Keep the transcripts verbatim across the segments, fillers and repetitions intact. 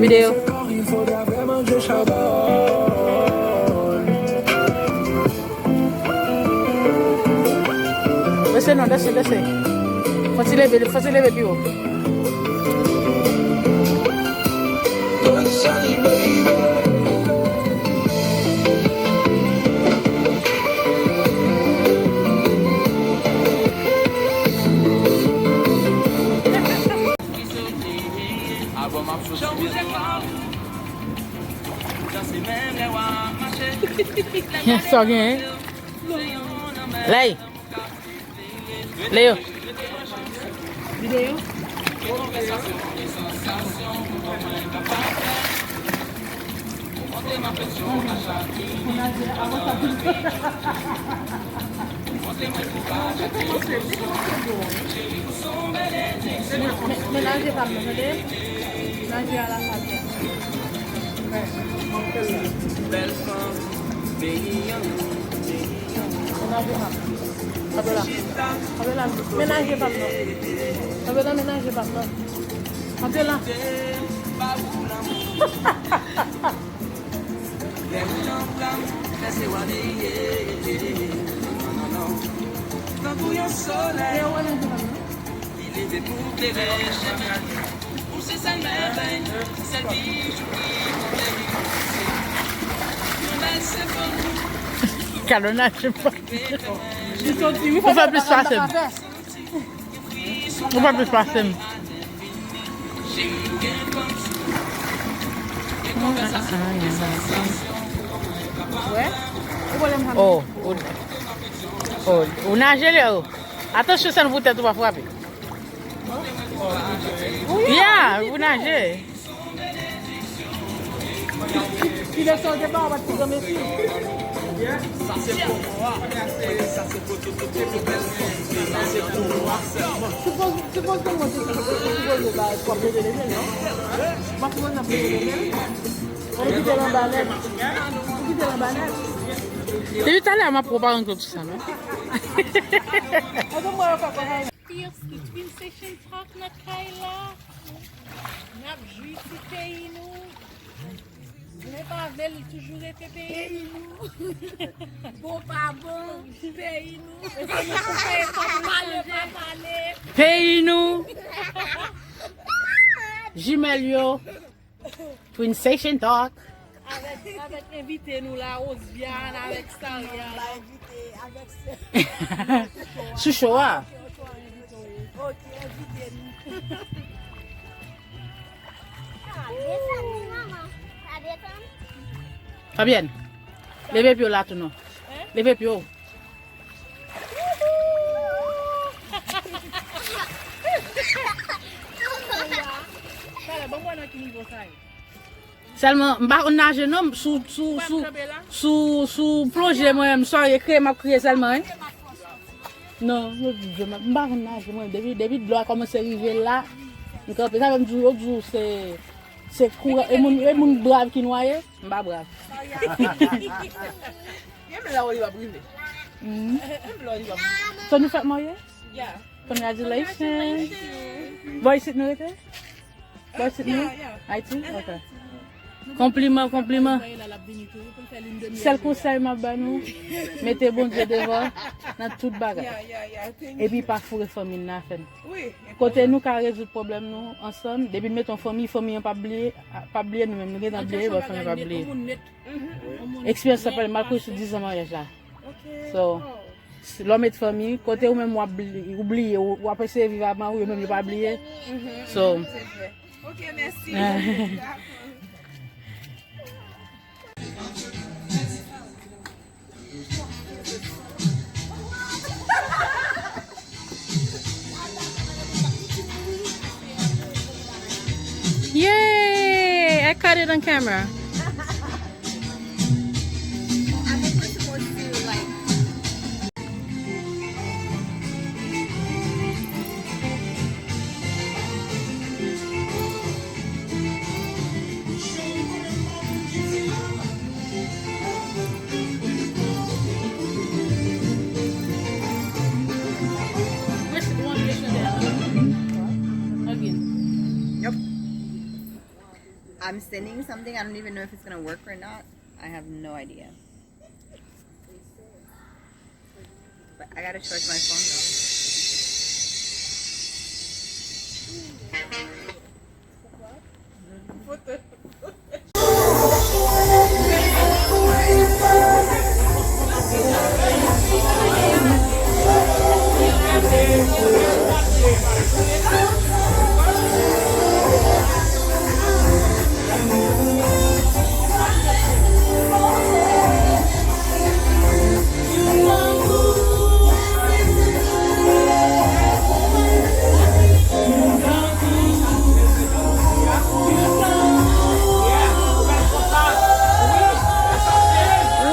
Videyo. Dese non, dese, dese. Fò ti leve, fò ti leve pi wo. Sa w genyen? Ley. Leo. Videyo. Menaje pa m nan, tande? Menaje a la Fabiola. Fabiola, menaje pa m nan. Fabiola, menaje pa m nan. Fabiola. Kalonaj pa. Ou fè plis pase m. Ou fè plis pase m. Oh, ou, oh, ou naje, Leo. Atansyon, sèl pou tèt ou pa frape. Ya, ou naje. Ki leson te ba w, pa t pi granmesi? Sa se pou mwen. Sa se pou tout, tout, tout, tout bèl moun. Sa se pou mwen. Sipoze, sipoze mwen te sipoze ba w ap leve leve, non? M ap mwen ap leve leve. Ou kite l anba nèt. Ou kite l anba nèt. Depi talè a, m ap pran pa rann kont sou sa, non? Fierce, the Twin Station Talk nan kay la. N ap jwi ti peyi nou. Mwen pa vle l toujou rete peyi nou. Bon pa bon, peyi nou. Pale pa pale. Peyi nou. Jimèl yo. Twin Station Talk. Avèk, avèk envite nou la, Rosiane, avèk Saria. Sou show a. Ok, envite nou. Fabienne, leve pye w la tou non. Leve pye w. Talè, ban m wè nan ki nivo sa ye. Sèlman, m pa konn naje non, sou, sou, sou, sou, sou plonje mwen, m sòye, kriye m ap kriye sèlman, wi. Non, yo di, m pa konn naje mwen, depi, depi dlo a kòmanse rive la, m kanpe, sa fè m di w, yo di w se, se kouran, e moun, e moun brav ki nwaye, m pa brav. Menm lè w li p ap rive. Menm lè w li p ap rive. So nou fèk marye? Yeah. Congratulations. Bò isit nou rete? Bò isit nou? Ayiti? Ok. Konpliman, konpliman. Sèl konsèy m ap ba nou, mete Bondye devan nan tout bagay. Epi pa foure fanmi n nan afè n. Kote nou ka rezoud pwoblèm nou ansanm, depi n mete yon fanmi, fanmi an p ap bliye, p ap bliye nou menm, nou gentan bliye, fanmi an p ap bliye. Eksperyans sa pale m al kouri sou diz an maryaj la. So, lè w met fanmi, kote ou menm w ap bli-, ou bliye, ou, w ap eseye viv ak mari w, yo menm yo pa bliye. So, ok, mèsi. Yay! I caught it on camera. Again. Yep. I'm sending something. I don't even know if it's gonna work or not. I have no idea. But I gotta charge my phone though.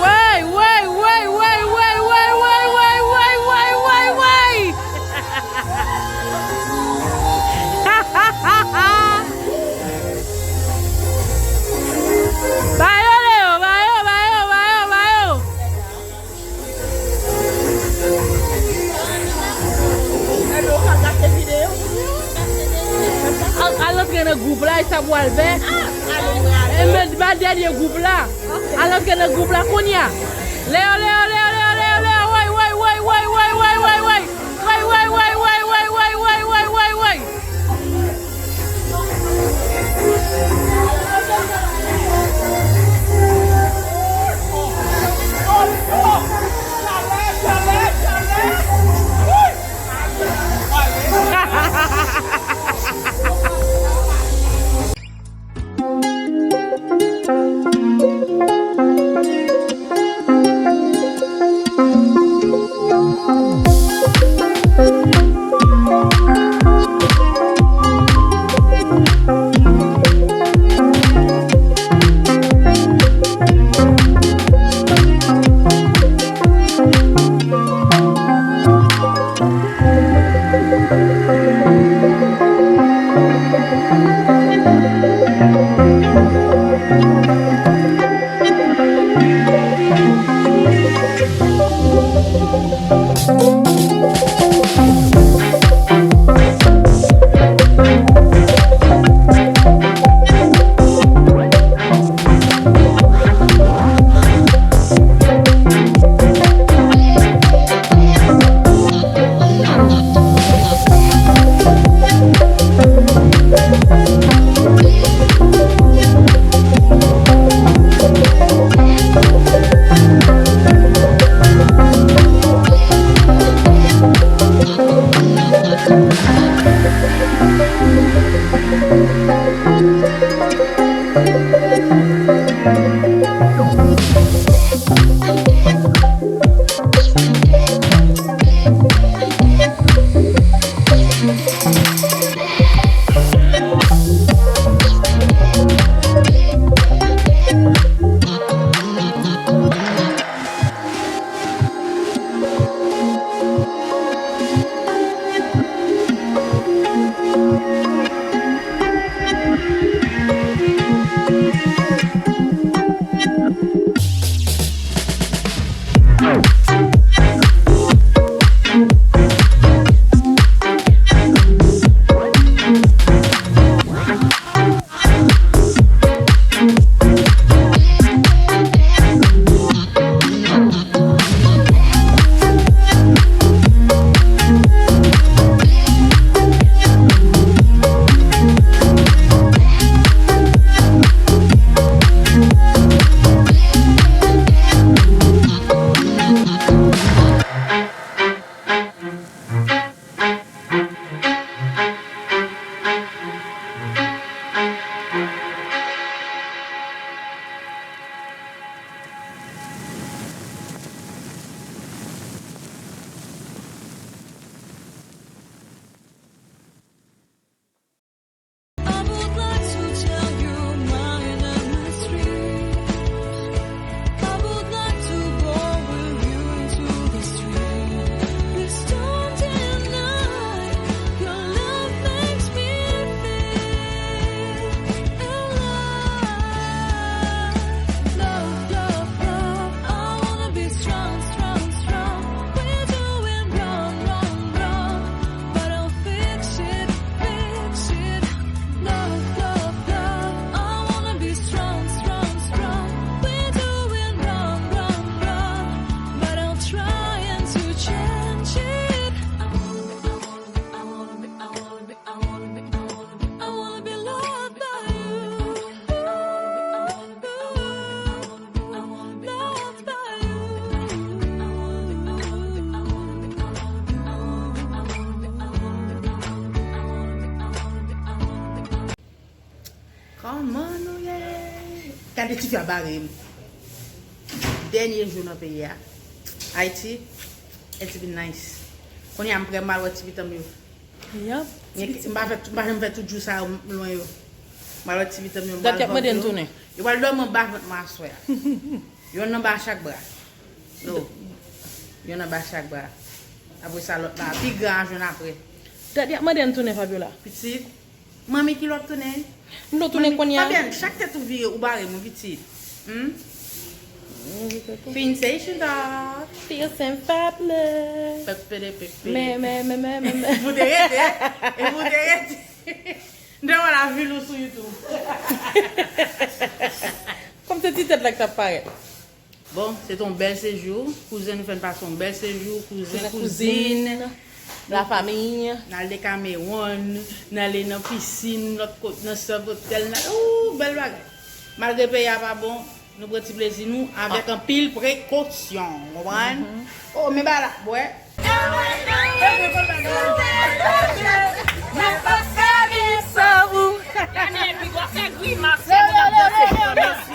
Wey, wey, wey, wey. Ba yo, Leo, ba yo, ba yo, ba yo, ba yo. Al, al antre nan gwoup la, e sa pou al fè. E men, ba dènye gwoup la. Al antre nan gwoup la kounye a. Leo, Leo, Leo, Leo, Leo, Leo, woy, woy, woy, woy. Woy, woy, woy, woy. Kòman nou ye? Gade tifi a bare m. Dènye jou nan peyi a. Ayiti, Haiti be nice. Kounye a m prè m al wè ti pitit m yo. Yap. M pa fè, m pa janm fè tout jou sa yo lwen yo. M al wè ti pitit m yo, m al hug yo. Yo pral dòmi anba vant mwen aswè a. Yonn anba chak bra. No. Yonn anba chak bra. Apre sa, lòt la pi gran a jwenn apre. Daddy ap mande n tounen, Fabiola. Pitit, manmi ki lè w ap tounen? M dwe tounen kounye a. Fabienne, chak tèt ou vire, ou bare m wi, pitit. Hmm? Fin se chita. Feel some fabulous. Pepe de pepe. Men, men, men, men, men, men. Pou te rete. E pou te rete. M te wè lavi nou sou YouTube. Kòm se ti tèt la k t ap parèt. Bon, se te yon bèl sejou. Kouzen, nou fè n pase yon bèl sejou. Kouzen, kouzin, kouzin, lafanmi. N al Decameron, n ale nan pisin, lòt kot, nan Sofitel, n al, ooh, bèl bagay. Malgre peyi a pa bon, nou pran ti plezi nou avèk anpil prekosyon, konprann? Oh, men ba la, bwè. Mwen pa fè byen san ou. Gade, epi w ap fè grimas, se moun ap danse pou mwen.